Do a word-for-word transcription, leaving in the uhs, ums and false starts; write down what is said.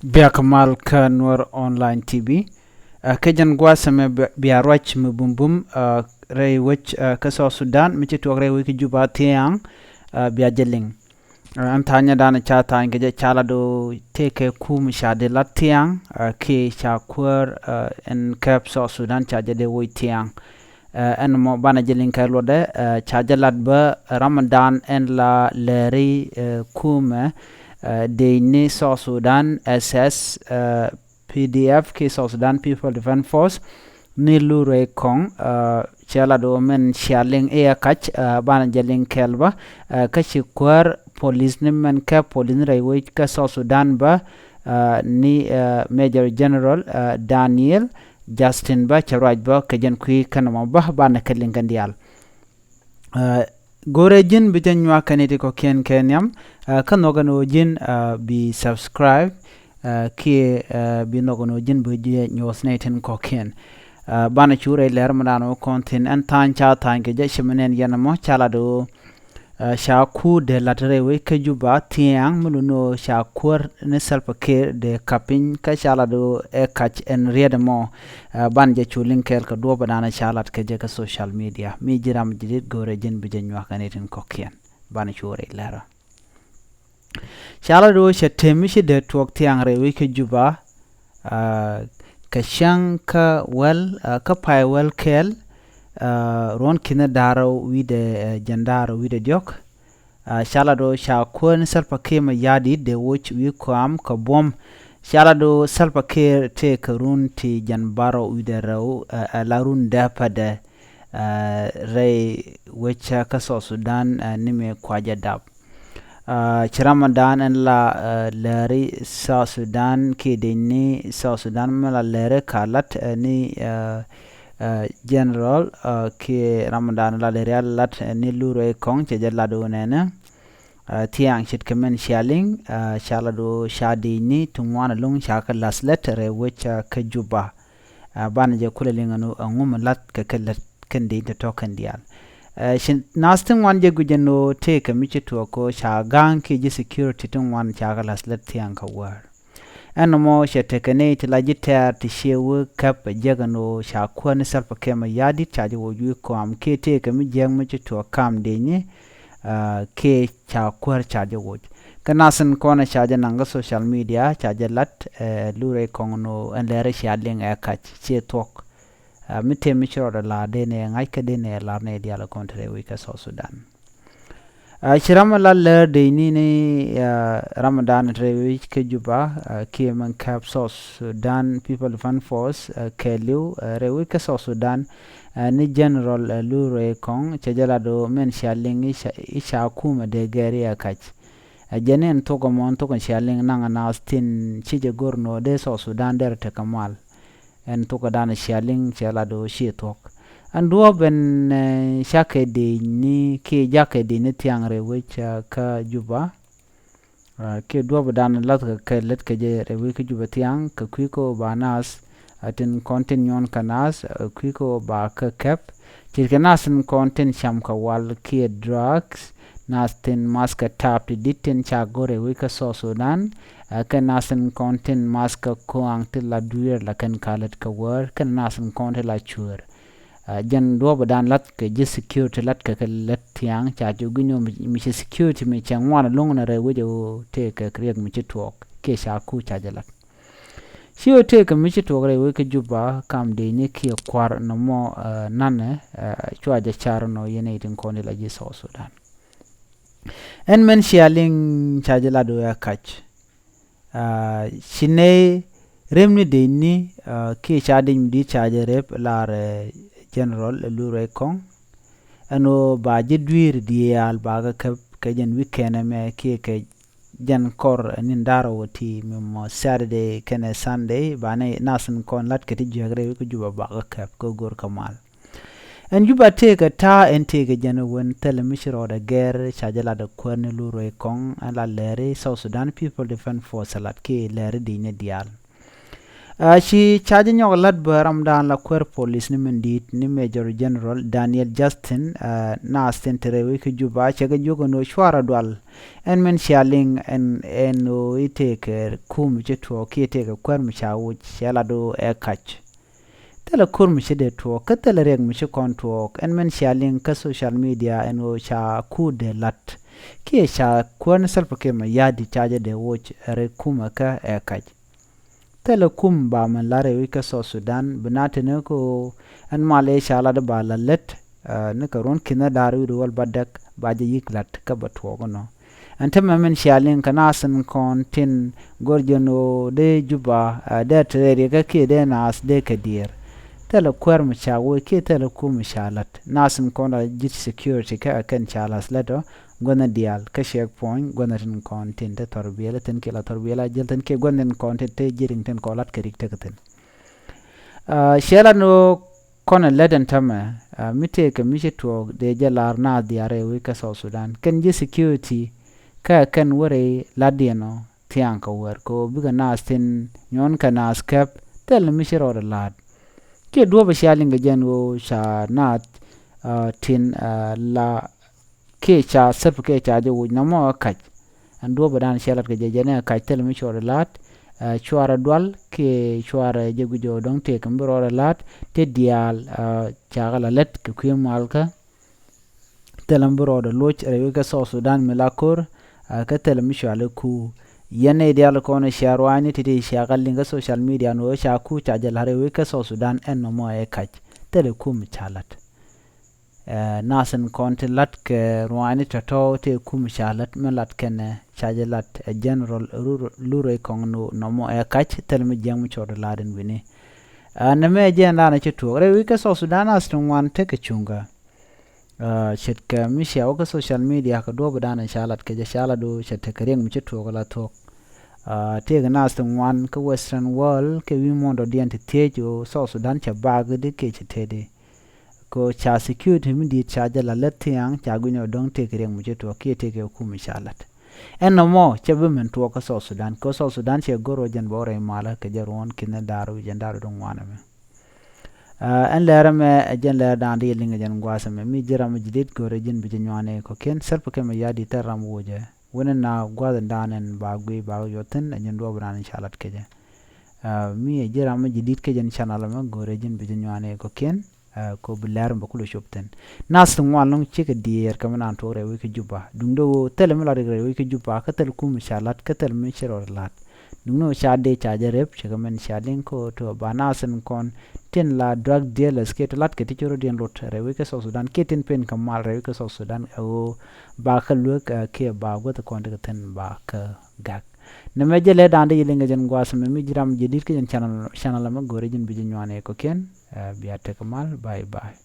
Biak mal kä Nuer Online T V. Ɛ, kä jɛn gua̱a̱th ɛmɛ bia ruac mi bumbum, ɛ, rɛy wec, ɛ, kä South Sudan mi ci tuɔɔk rɛy wec kä Juba thiaŋ, ɛ, bia jɛ liŋ. Ɛ, ɛn tha̱a̱nyɛ danɛ ca tha̱a̱ny kɛ jɛ ca lat do̱ tëëkɛ kum ca di lat thiaŋ, ɛ, kiɛ ca kuäär, ɛ, ɛn kɛp South Sudan ca jɛ dee woc thiaŋ. Ɛ, ɛn mɔ banɛ jɛ liŋ kɛ luɔtdɛ, ɛ, ca jɛ lat bä Ramadan ɛn la lɛri, ɛ, kumɛ, ɛ, dec ni South Sudan S S, ɛ, P D F kiɛ South Sudan People Defense Force ni Lurey Kɔŋ, ɛ, cɛ lat wä mɛn cia liŋ iɛ kac, ɛ, banɛ jɛ liŋ kɛl bä, ɛ, kä ci kuäär polis ni mɛn kɛ polis ni rɛy wec kä South Sudan bä, ɛ, ni, ɛ, Major General, ɛ, Daniel Justin bä cɛ ruac bä kɛ jɛn kui̱ kɛn mɔ bä banɛ kɛ liŋ kɛn diaal. Ɛ, go̱rɛ ji̱n bi jɛ nyuak kɛn iti kɔ̱kiɛn kɛ nhiam, ɛ, kä nhɔkɛ ni ɣöö ji̱n, ɛ, bi subscribe, ɛ, kiɛ, ɛ, bi nhɔkɛ ni ɣöö ji̱n bi jɛ nyuɔ̱th nɛy tin kɔ̱kiɛn. Ɛ, banɛ cu rɛy lɛr mi dan wä kɔn thi̱n ɛn tha̱a̱ny ca tha̱a̱ny kɛ jɛ ci mi nɛn yɛn ɛmɔ ca lat ɣöö Ɛ, ca kuut dee lat rɛy wec kä Juba thiaŋ mi luni ɣöö ca kuäär ni Salva Kiir dee ka̱p piny kä ca lat ɣöö ɛ kac ɛn riet ɛmɔ. Ɛ, banɛ jɛ cu liŋ kɛɛl kɛ duɔ̱ɔ̱p ɛ danɛ ca lat kɛ jɛ kä social media. Mi ji̱ ram ji̱ dit go̱o̱rɛ ji̱n bi jɛ nyuak kɛ ni tin kɔ̱kiɛn. Banɛ cu rɛy lɛrä. Ca lat ɣöö cɛ tëë mi ci dee tuɔɔk thiaŋ rɛy wec kä Juba, ɛ, kɛ cäŋ kä wäl, ɛ, kä pay wäl kɛɛl, ɛ, ruɔ̱n ki̱n da̱r wi̱cdɛ, ɛ, jɛn da̱r wi̱cdɛ diɔ̱k. Ɛ, ca lat ɣöö ca kuäär ni Salva Kiir Mayardit dee woc wi̱i̱ kɔam kɛ buɔ̱m. Ca lat ɣöö Salva Kiir tëëkɛ run ti jɛn bärɔw wi̱cdɛ rɛw, ɛ, ɛ la run dääpädɛ, ɛ, rɛy wec kä South Sudan, ɛ, ni mëë kuacä dap. Ɛ, ci Ramadan ɛn la, ɛ, lääri South Sudan kiɛ dec ni South Sudan mi la lääri ka lat, ɛ, ni, ɛ, ɛ, General, ɛ, kiɛ Ramadan la lääri a lat, ɛ, ni Lurey Kɔŋ cɛ jɛ lat wä nɛnɛ. Ɛ, thiaŋ ce̱tkɛ mɛn cia liŋ, ɛ, ca lat wä ca dec ni ti ŋuan ɛlɔ̱ŋ ca kɛ la̱th lät rɛy wec, ɛ, kä Juba. Ɛ, banɛ jɛ kulɛ liŋ ɛn ɛŋu mi la̱th kɛ kɛ lät kɛn dec tɔ̱tɔ̱ kɛn diaal. Ɛ, ci naath ti ŋuan jɛ guic ɛn ɣöö tëëkɛ mi ci tuɔɔk ɣöö ca ga̱a̱ŋ kiɛ ji̱ security ti ŋuan ca kɛ la̱th lät thiaŋ kɛ wäär. Ɛn nɔmɔ cɛ tekɛ nɛy ti la ji̱ tɛ̈r ti ciɛ wee käp ɛ jiäk ɛn ɣöö ca kuäär ni Salva Kiir Mayardit ca jɛ woc wi̱i̱ kɔam kiɛ tëëkɛ mi jiäk mi ci tuɔɔk kam dec ni, ɛ, kiɛ ca kuäär ca jɛ woc. Kä naath in kɔn ɛ ca jɛ naŋ kä social media ca jɛ lat, ɛ, Lurey Kɔŋ ɛn ɣöö ɛn lɛr cia liŋ ɛ kac ciɛ thuɔ̱k. Ɛ, mi tëë mi ci rɔɔdɛ la̱r dee nɛ ŋa̱c kä dee nɛ la̱r nɛ diaal kɔn te rɛy wec kä South Sudan. Ɛ, ci ram mi la lɛr dec ni ni, ɛ, Ramadan te rɛy wec kä Juba, ɛ, kiɛ mɛn käp South Sudan People Defense Force, ɛ, kɛɛliw, ɛ, rɛy wec kä South Sudan, ɛ, ni General, ɛ, Lurey Kɔŋ cɛ jɛ lat ɣöö mɛn cia liŋ i̱ ca, i̱ ca kumɛ dee gɛr i̱ ɛ kac. Ɛ, jɛn ɛn thok ɛmɔ ɛn thok in cia liŋ naŋ ɛ naath tin ci jɛ go̱r ɛn ɣöö dee South Sudan derɛ tekɛ mal. Ɛn thok ɛ danɛ cia liŋ cɛ lat ɣöö ci thuɔ̱k. Ɛn duɔ̱ɔ̱p ɛn, ɛ, cakɛ dec ni kiɛ jakɛ dec ni thiaŋ rɛy wec, ɛ, kä Juba. Ɛ, kiɛ duɔ̱ɔ̱p ɛ danɛ la̱th kɛ kɛ lät kɛ jɛ rɛy wec kä Juba thiaŋ kɛ kui̱ kä ɣöö ba naath, ɛ, tin kɔn tin nyuɔn kɛ naath, ɛ, kui̱ kä ɣöö ba kɛ käp. Ce̱tkɛ naath tin kɔn tin cam kɛ wal kiɛ drugs, naath tin math kɛ ta̱a̱p ti di̱t tin ca go̱r rɛy wec kä South Sudan, ɛ, kɛn naath tin kɔn tin math kɛ kuaŋ ti la dui̱r la kɛn ka lät kɛ wäär, kɛn naath tin kɔn ti la cuäär. Ɛ, jɛn duɔ̱ɔ̱p ɛ dan la̱th kɛ ji̱ security la̱t kɛ kɛ lät thiaŋ ca cu gui̱ny ɣöö mi, mi cɛ security mi cɛ ŋuan ɛlɔ̱ŋ ni rɛy wec ɣöö tëëkɛ riɛk mi ci tuɔɔk kiɛ ca ku ca jɛ la̱t. Ci ɣöö tëëkɛ mi ci tuɔɔk rɛy wec kä Juba kam dec ni kiɛ kua̱r nɔmɔ, ɛ, nanɛ, ɛ, cua jɛ car nɔ yɛn nɛy tin kɔn ti la ji̱ South Sudan. Ɛn mɛn cia liŋ ca jɛ lat ɣöö ɛ kac. Ɛ, ci nɛy rep ni dec ni, ɛ, kiɛ ca dec mi di̱i̱t ca jɛ rep lar, ɛ, General, ɛ, Lurey Kɔŋ. Ɛn ɣöö ba ji̱ dui̱r diaal ba kɛ käp kɛ jɛn weekend ɛmɛ kiɛ kɛ jɛn kɔr, ɛ, ni̱n da̱r ɣöö ti mi mɔ Saturday kɛnɛ Sunday ba nɛ naath in kɔn la̱t kɛ ti jiäk rɛy wec kä Juba ba kɛ käp kɛ go̱r kɛ mal. Ɛn Juba tëëkɛ ta̱a̱ ɛn tëëkɛ jɛn wen thilɛ mi ci rɔɔdɛ gɛr ca jɛ lat ɛ kuäär ni Lurey Kɔŋ ɛn la lɛri South Sudan People Defense Force ɛ lat kiɛ lɛri di̱i̱ni diaal. Aa, ci ca jɛ nyɔk la̱t bä ramdan la kuäär polis ni min di̱i̱t ni Major General Daniel Justin, aa, naath tin te rɛy wec kä Juba cɛ kɛ jiök ɛn ɣöö cuarɛ dual ɛn min cia liŋ ɛn ɛn ɣöö i̱ tëëkɛ kum ci tuɔɔk kiɛ tëëkɛ kuäär mi ca woc cɛ lat ɣöö ɛ kac. Thilɛ ko̱r mi ci dee tuɔɔk kä thilɛ riɛk mi ci kɔn tuɔɔk ɛn min cia liŋ kä social media ɛn ɣöö ca kuut dee la̱t kiɛ ca kuäär ni Salva Kiir Mayardit ca jɛ dee woc ɛ rɛy kumɛ kä ɛ kac. Thilɛ kum ba mɛn lat rɛy wec kä South Sudan bi na teni kä ɣöö ɛn mal ëë ca lat ba la lät, aa, ni kɛ ruɔ̱n ki̱n da̱r wi̱i̱ wäl bädäk ba jɛ yi̱k la̱t kä bɛ tuɔɔk ɛnɔ. Ɛn tämɛ min cia liŋ kɛ naath tin kɔn tin go̱r jɛn ɣöö dee Juba, aa, dee te rɛy riɛkä kiɛ dee naath dee kɛ diɛɛr. Thilɛ kuäär mi ca woc kiɛ thilɛ kum mi ca la̱t. Naath tin kɔn la ji̱ security kä ɛ kɛn ca la̱th lät ɔ gua̱thni diaal kä checkpoint gua̱thni tin kɔn tin te thɔr biɛl tin kiɛ la thɔr biɛl a jiɛl tin kiɛ gua̱thni tin kɔn tin te ji̱ riŋ tin kɔn la̱t kɛ rik tek thi̱n. Aa, cɛ lat ni ɣöö kɔn ɛ lät ɛn tämɛ, aa, mi tëëkɛ mi ci tuɔɔk dee jɛ lar naath diaal rɛy wec kä South Sudan kɛn ji̱ security kä kɛn wä rɛy la̱tdiɛn ɔ thia̱a̱ŋ kɛ wäär kɛ ɣöö bikɛ naath tin nyuɔ̱n kɛ naath käp thil mi ci rɔɔdɛ la̱t. Kiɛ duɔ̱ɔ̱p ɛ cia liŋ kɛ jɛn ɣöö ca naath, aa, tin, aa, la kiɛ ca Salva Kiir ca jɛ woc nɔmɔ ɛ kac. Ɛn duɔ̱ɔ̱p ɛ dan cɛ lat kɛ jɛ jɛn ɛ kac thil mi cuɔrɛ la̱t, aa, cuarɛ dual kiɛ cuarɛ jɛ guic ɔ dɔ̱ŋ tëëk mi bi rɔɔdɛ la̱t ti diaal, aa, cakɛ la lät kɛ kui̱ malkä. Thil mi bi rɔɔdɛ loc rɛy wec kä South Sudan mi la ko̱r, aa, kä thil mi cualɛ ku. Yɛn nɛy diaal kɔn cia ruaacni ti̱ti̱ cia kɛ liŋ kä social media ni ɣöö ca ku ca jɛ la̱t rɛy wec kä South Sudan ɛn nɔmɔ ɛ kac. Thil kum ca la̱t. Ɛ, naath tin kɔn ti la̱t kɛ ruaacni tɔ̱tɔ̱ tëë kum ca la̱t mi la̱t kɛnɛ ca jɛ la̱t ɛ general Lurey Kɔŋ ni nɔmɔ ɛ kac thil mi jiäk mi cɔɔd la̱t in wi̱ni. Ɛ, nɛmɛ jɛn danɛ ci tuɔɔk rɛy wec kä South Sudan naath ti ŋuan tekɛ cuŋkä. Ɛ, ce̱tkɛ mi cia wä kä social media kɛ duɔ̱ɔ̱p danɛ ca lat kɛ jɛ ca lat do cɛ tekɛ riɛk mi ci tuɔɔk la thuɔ̱k. Ɛ, tëëkɛ naath ti ŋuan kä Western world kɛ wi̱i̱ muɔ̱ɔ̱ndɔdiɛn ti thiec ɣöö South Sudan cɛ baak di kiɛ cɛ teti. Kɛ ɣöö ca security mi di̱i̱t ca jɛ la lät thia̱a̱ŋ ca gui̱ny ɔ dɔ̱ŋ tëëkɛ riɛk mi ci tuɔɔk kiɛ tëëkɛ kum mi ca la̱t. Ɛn nɔmɔ cɛ bi min tuɔɔk kä South Sudan kɛ ɣöö South Sudan cɛ go̱r ɣöö jɛn bɛ wä rɛy malä kɛ jɛ ruɔ̱n ki̱n da̱r wi̱c jɛn da̱r wi̱c ŋuan ɛmɛ. Aa, ɛn lɛr ɛmɛ ɛ jɛn lɛr da̱a̱n di liŋ ɛ jɛn gua̱a̱th ɛmɛ mi ji̱ ram mi ji̱ di̱t go̱r ɛ ji̱n bi jɛ nyuan ɛ kɔ̱kiɛn Salva Kiir Mayardit thil ram wocɛ. Wänɛ na gua̱a̱th in da̱a̱n ɛn ba guiy ba yuɔth thi̱n ɛ jɛn duɔ̱ɔ̱p da̱a̱n in ca lat kɛ jɛ. Aa, mi ɛ ji̱ ram mi ji̱ di̱t kɛ jɛn channel ɛmɛ go̱r ɛ ji̱n bi jɛ nyuan ɛ kɔ̱kiɛn. Aa, kɛ ɣöö bi lɛr bɛ kulu cop thi̱n. Naath ti ŋuan lɔ̱ŋ cikɛ diɛɛr kɛ mi naan tuɔɔk rɛy wec kä Juba. Duundɛ ɣöö thilɛ mi lat rɛy wec kä Juba kä thil kum ca lat kä thil mi ci rɔɔdɛ la̱t. Duundɛ ɣöö ca dee ca jɛ rep cɛ kɛ min cia liŋ kä ɣöö tɔ ba naath tin kɔn tin la drug dealers kiɛ ti latkɛ ti ci rɔ̱diɛn lot rɛy wec kä South Sudan kiɛ tin pen kɛ mal rɛy wec kä South Sudan ɛ ɣöö ba kä luek, ɛ, kiɛ ba guäth kɔn ti kɛ thi̱n ba kä gak. Nɛmɛ jɛ lɛ da̱a̱n di yi liŋ kɛ jɛn gua̱a̱th ɛmɛ mi ji̱ ram ji̱ di̱t kä jɛn channel, channel ɛmɛ go̱r ɛ ji̱n bi jɛ nyuan ɛ kɔ̱kiɛn, ɛ, bia tek mal, bye bye.